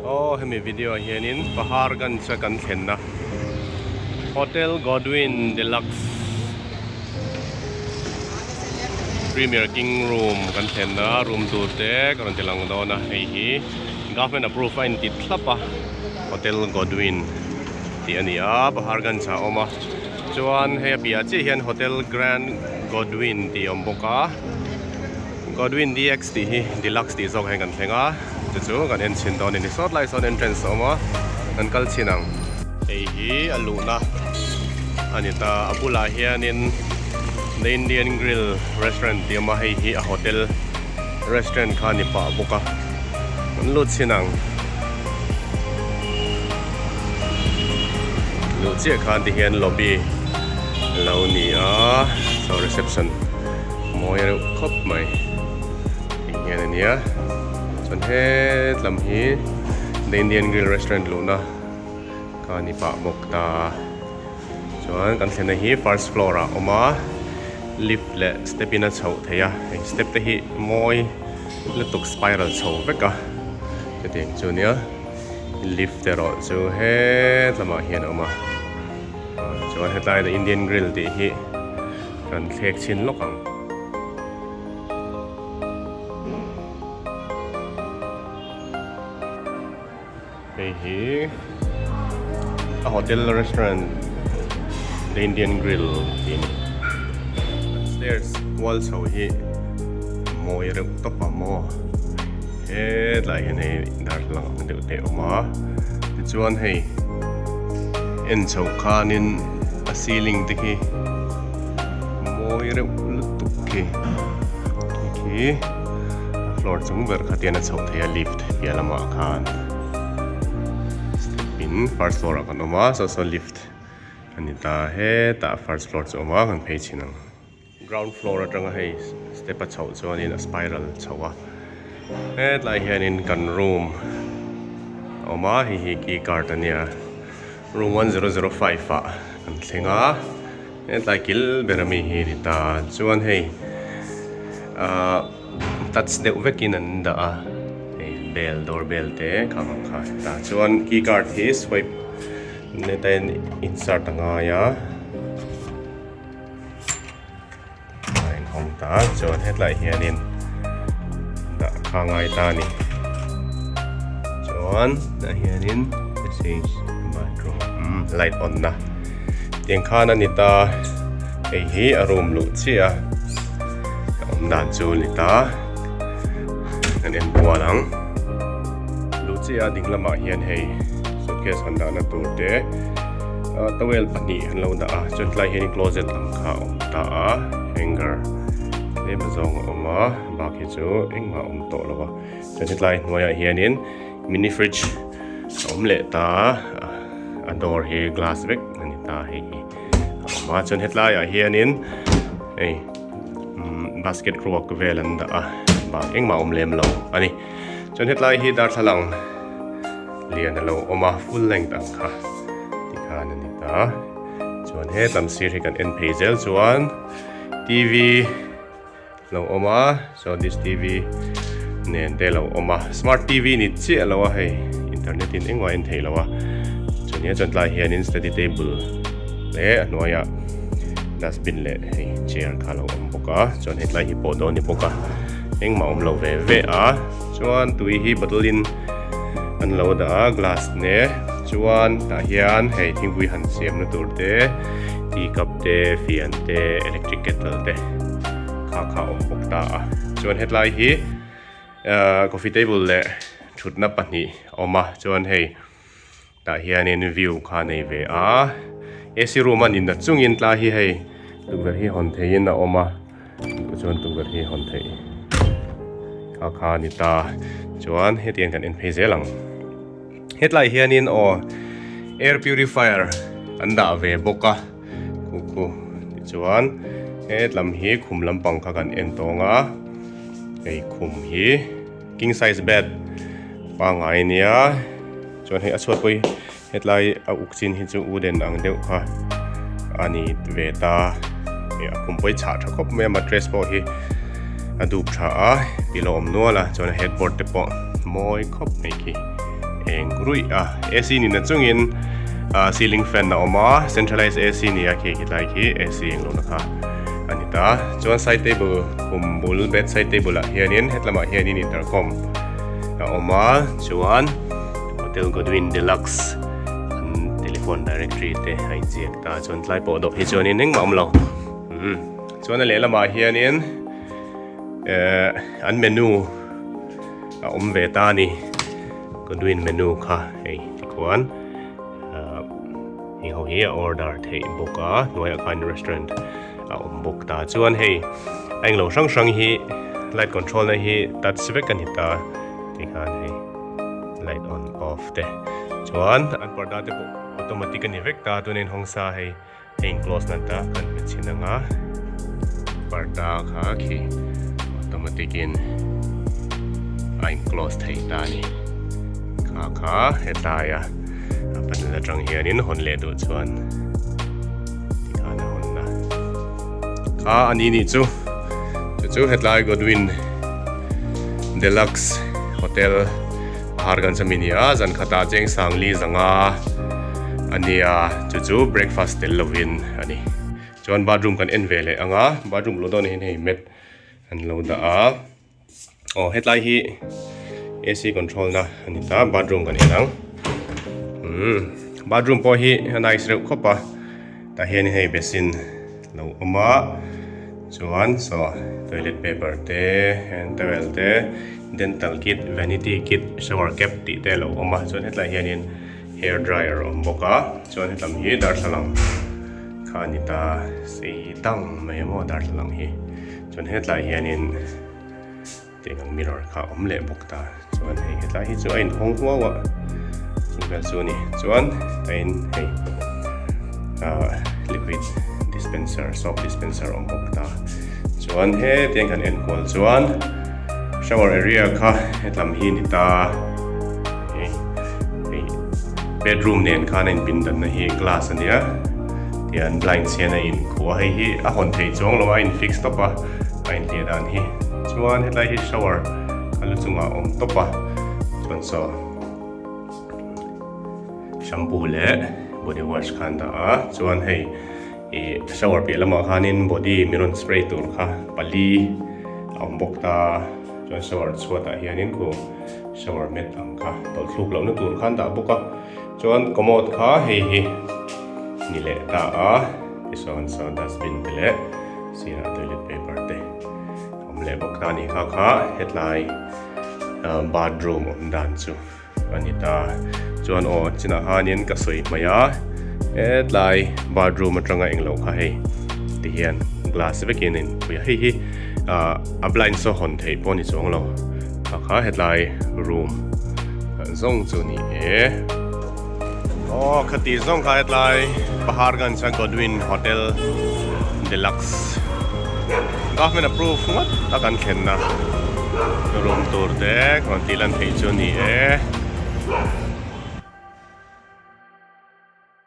Aw hemi video ah hianin Paharganj a kan thlenna Hotel Godwin Deluxe Premier King Room kan thlenna room tur te ka rawn ti lang dawn a hei hi Government approve a inti thlap a Hotel Godwin tih a ni a Paharganj ah a awm a chuan hei a piah chiah hian Hotel Grand Godwin tih a awm bawk a. Godwin DX tih hi Deluxe tih zawk hian kan thleng a, chu chu kan en chhin dawn a ni. Sawt lai sawn entrance a awm a, kan kal chhin ang. Hei hi a luhna a ni ta, a bulah hianin The Indian Grill Restaurant tih a awm a, hei hi a hotel restaurant kha a ni pah bawk a, kan lut chhin ang. Luh chiah khan ti hian lobby a lo ni a, saw reception. Mawi reuh khawp mai tih hian a nia chuan hetlam hi the Indian Grill restaurant luhna kha a ni pah bawk ta chuan kan thlenna hi first floor ah a awm a lift leh step in a chhoh theih a heng step te hi mawi lutuk spiral chho vek a chutiang chu nia lift erawh chu hetlamah hian a awm a chuan hetlai the Indian Grill tih hi. Kan thlek chhin lawk ang. Hei hi a hotel restaurant The Indian Grill tih a ni. Stairs kual chho hi a mawi reuh tawp a maw. Hetlai hian hei darthlalang ang deuh te a awm a tichuan hei en chhoh khanin a ceiling te khi mawi reuh lutuk khi khi khi a floor chung ber kha tian a chhoh theih a lift piah lamah khan step in first floor ah kan awm a saw saw lift a ni ta hetah first floor chu a awm a kan phei chhin ang. Ground floor atanga hei step a chhoh chuanin a spiral chho a hetlai hianin kan room a awm a hei hi key card a nia room 1005 ah kan thleng a hetlai kil ber ami hi a ni ta chuan hei ahh touch deuh vekin an dah a hei bell door bell te khang ang kha tah chuan key card hi swipe neta in insert a ngai a. A inhawng ta chuan hetlai hianin dah kha ngai ta a ni chuan tah hianin message bathroom umm light on na tiang khan a ni ta hei hi a room luh chiah a awm dan chu a ni ta kan en kual ang luh chiah a ding lamah hian hei suitcase han dahna tur te. Towel pahnih an lo dah a chuan tlai hian closet ang kha a awm ta a hanger tlem azawng a awm a bak hi chu engmah a awm tawh lo a chuan hetlai hnuaiah hianin mini fridge a awm leh ta a a door hi glass vek a ni ta hei hi a awm a chuan hetlaiah hianin hei umm basket ruak vel an dah a bak engmah a awm lem lo a ni chuan hetlai hi darthlalang. Lian a lo awm a full length ang kha tikhan a ni ta chuan he tam sir hi kan en phei zel chuan T_V lo awm a so this T_V nen te lo awm a smart T_V ni chiah lo a hei internet in engmah a en thei lo a chuan he chuan tlai hianin study table leh a hnuaiah dustbin leh hei chair kha a lo awm bawk a chuan he tlai hi pawh dawn a ni bawk a engmah a awm lo ve ve a. Chuan tui hi bottle in an lo dah a glass ne chuan tah hian hei thingpui han siam na tur te tea cup te fian te electric kettle te kha kha a awm bawk ta a chuan hetlai hi ahh coffee table leh thutna pahnih a awm a chuan hei tah hianin view kha a nei ve a A C room a ni na chungin tlai hi hei tukverh hi hawn theihin a awm a chuan tukverh hi hawn theih kha kha a ni ta chuan hetiang kan en phei zel ang hetlai hianin aw air purifier an dah ve bawk a khu khu tichuan hetlam hi khum lampang kha kan en tawng a hei khum hi. King size bed pangngai a nia chuan hei a chhuat pawh hi hetlai a uk chin hi chu wooden ang deuh kha a ni ve ta ih a khum pawh hi chhah tha khawp mai a mattress pawh hi a dup tha a pillow a awm nual a chuan headboard te pawh mawi khawp mai khi eng. Ruih a AC ni na chungin ah ceiling fan a awm a centralized AC ni a khi khilai khi AC englo na kha a ni ta chuan side table khum bul bedside table ah hianin hetlamah hianin intercom a awm a chuan hotel Godwin deluxe an telephone directory te a inziak ta chuan tlai pawh dawh hi chuanin engmah a awm lo umm chuan a lehlamah hianin ehh an menu a awm ve ta a ni. Godwin menu kha hei tikhuan ahh heng ho hi a order theih bawk a hnuaiah khan restaurant a awm bawk ta chuan hei a englo hrang hrang hi light control na hi touch vek a ni ta tikhan hei light on off te chuan an parda te pawh automatic a ni vek ta tuna inhawng sa hei a in close na ta kan hmu chhin ang a parda kha khi automatic in a in close thei ta a ni kha kha hetlai a a panel atang hianin hawn leh duh chuan tikhan a hawn na kha a ni nih chu chu chu hetlai Godwin Deluxe Hotel Paharganj ami ni a zan khatah cheng sangli zanga a nia chu chu breakfast tel lovin a ni chuan bathroom kan en ve leh ang a bathroom luh dawnah hian hei mat an lo dah a aw hetlai hi A_C control na a ni ta bathroom kan en ang umm bathroom pawh hi a nice reuh khawp a tah hian hei basin lo awm a chuan saw toilet paper te hand towel te dental kit vanity kit shower cap tih te a lo awm a chuan hetlai hianin hair dryer a awm bawk a chuan hetlam hi darthlalang kha a ni ta sei dang mai a maw darthlalang hi chuan hetlai hianin tiang ang mirror kha a awm leh bawk ta chuan hei hetlai hi chu a inhawng huau a chung vel chu a ni chuan a in hei ah liquid dispenser soap dispenser a awm bawk ta chuan hetiang kan en kual chuan shower area kha hetlam hi a ni ta hei hei bedroom nen khan a inpindan na hi glass a nia tian blinds hian a inkhuh a hei hi a hawn theih chuang lo a in fix tawp a a inhliah dan hi chuan hetlai hi shower a lu chungah a awm tawp a chuan saw shampoo leh body wash kha an dah a chuan hei ih shower piah lamah khanin body min rawn spray tur kha pali a awm bawk ta chuan shower chhuatah hianin khu shower mat ang kha tawlh thluk lohna tur kha an dah bawk a chuan commode kha hei hi ni leh ta a tisawn saw dustbin te leh sirah toilet paper te awm leh bawk ta a ni kha kha hetlai bathroom awm dan chu a ni ta chuan aw chinah khanin ka sawi hmaih a hetlai bathroom atanga englo kha hei tihian glass vekin a inpui a hei hi ah a blind saw hawn theih pawh a ni chuang lo kha kha hetlai room zawng chu a ni e. Aw khati zawng kha hetlai Paharganj a Godwin Hotel Deluxe government approve ngawt a kan thlenna room tur te rawn tih lan theih chu a ni e.